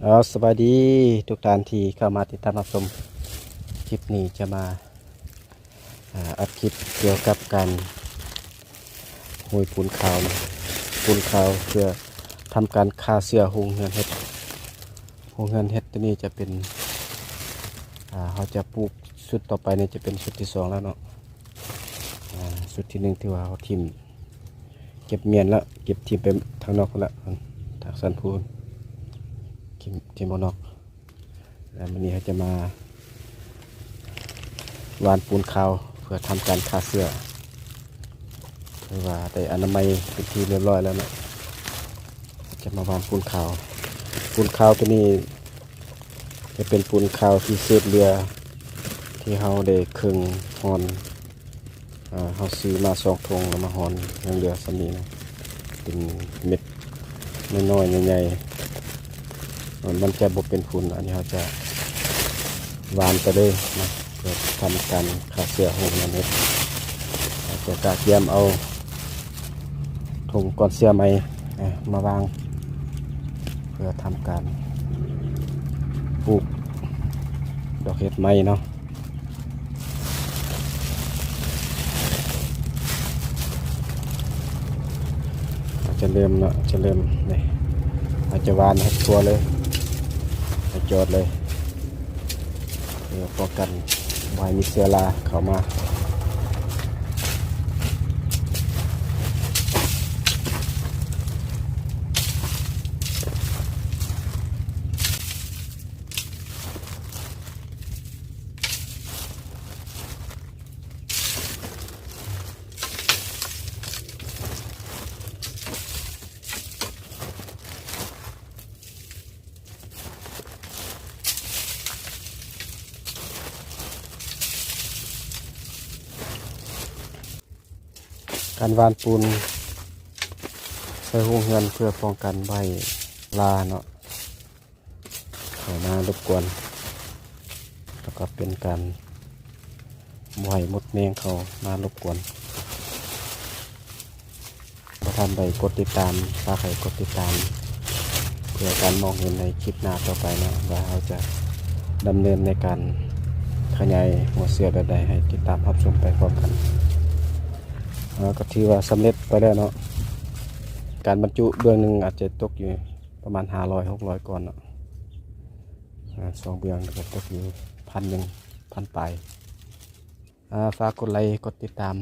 ເອົາ ສະບາຍດີທຸກທ່ານທີ່ເຂົ້າມາຕິດຕາມຮັບຊົມ. ຄລິບນີ້ຈະມາ ອ່າ ອັດຄລິບກ່ຽວກັບການໂຮຍປູນຂາວນະ, ປູນຂາວເພື່ອທຳການຂ້າເຊື້ອໂຮງເຮືອນເຫັດ. ໂຮງເຮືອນເຫັດໂຕນີ້ຈະເປັນ ອ່າ ເຮົາຈະປູກຊຸດຕໍ່ໄປນີ້ຈະເປັນຊຸດທີສອງແລ້ວເນາະ. ອ່າ ຊຸດທີໜຶ່ງຖືວ່າເຮົາຖິ້ມ ເກັບມ້ຽນລະ ເກັບຖິ້ມໄປທາງນອກພຸ້ນລະ ທາງຊັ້ນພູ້ນ ຖິ້ມ ຖິ້ມອອກນອກ. ແລ້ວມື້ນີ້ເຮົາຈະມາຫວ່ານປູນຂາວເພື່ອທຳການຂ້າເຊື້ອ ຄືວ່າໄດ້ອະນາໄມເປັນທີ່ຮຽບຮ້ອຍແລ້ວເນາະ. ຈະມາຫວ່ານປູນຂາວ. ປູນຂາວໂຕນີ້ຈະເປັນປູນຂາວທີ່ເສດເຫຼືອ ທີ່ເຮົາໄດ້ເຄິ່ງຮ່ອນ. ເຮົາຊື້ມາສອງຖົງ ແລ້ວມາຮ່ອນ ຍັງເຫຼືອສ່ຳນີ້ນະ ເປັນເມັດນ້ອຍໆ ໃຫຍ່ໆ ມັນຈະບໍ່ເປັນຝຸ່ນ. ອັນນີ້ເຮົາຈະຫວ່ານໄປເລີຍນະ ເພື່ອທຳການຂ້າເຊື້ອໂຮງເຮືອນເຫັດ. ເຮົາຈະກະກຽມເອົາຖົງກ້ອນເຊື້ອໃໝ່ມາວາງ ເພື່ອທຳການປູກດອກເຫັດໃໝ່ເນາະ. ເຮົາຈະເລີ່ມເນາະ ຈະເລີ່ມນີ້ ເຮົາຈະຫວ່ານໃຫ້ທົ່ວເລີຍ ໃຫ້ຈອດເລີຍ ເພື່ອປ້ອງກັນບໍ່ໃຫ້ມີເຊື້ອລາເຂົ້າມາ. ການຫວ່ານປູນໃສ່ໂຮງເຮືອນເພື່ອປ້ອງກັນບໍ່ໃຫ້ລາເນາະ ເຂົ້າມາລົບກວນ ແລ້ວກໍເປັນການບໍ່ໃຫ້ມົດແມງເຂົ້າມາລົບກວນ. ບໍ່ທັນໄດ້ກົດຕິດຕາມ ຝາກໃຫ້ກົດຕິດຕາມ ເພື່ອການມອງເຫັນໃນຄລິບໜ້າຕໍ່ໄປເນາະ ວ່າເຮົາຈະດຳເນີນໃນການຂະຫຍາຍຫົວເຊື້ອແບບໃດ ໃຫ້ຕິດຕາມຮັບຊົມໄປພ້ອມກັນ. ເຮົາກໍຖືວ່າສຳເລັດໄປແລ້ວເນາະ ການບັນຈຸເບື້ອງໜຶ່ງອາດຈະຕົກຢູ່ ປະມານຫ້າຮ້ອຍ ຫົກຮ້ອຍກ່ອນເນາະ ອາ ສອງເບື້ອງກໍຕົກຢູ່ພັນໜຶ່ງ ພັນປາຍ. ອາ ຝາກກົດໄລ ກົດຕິດຕາມ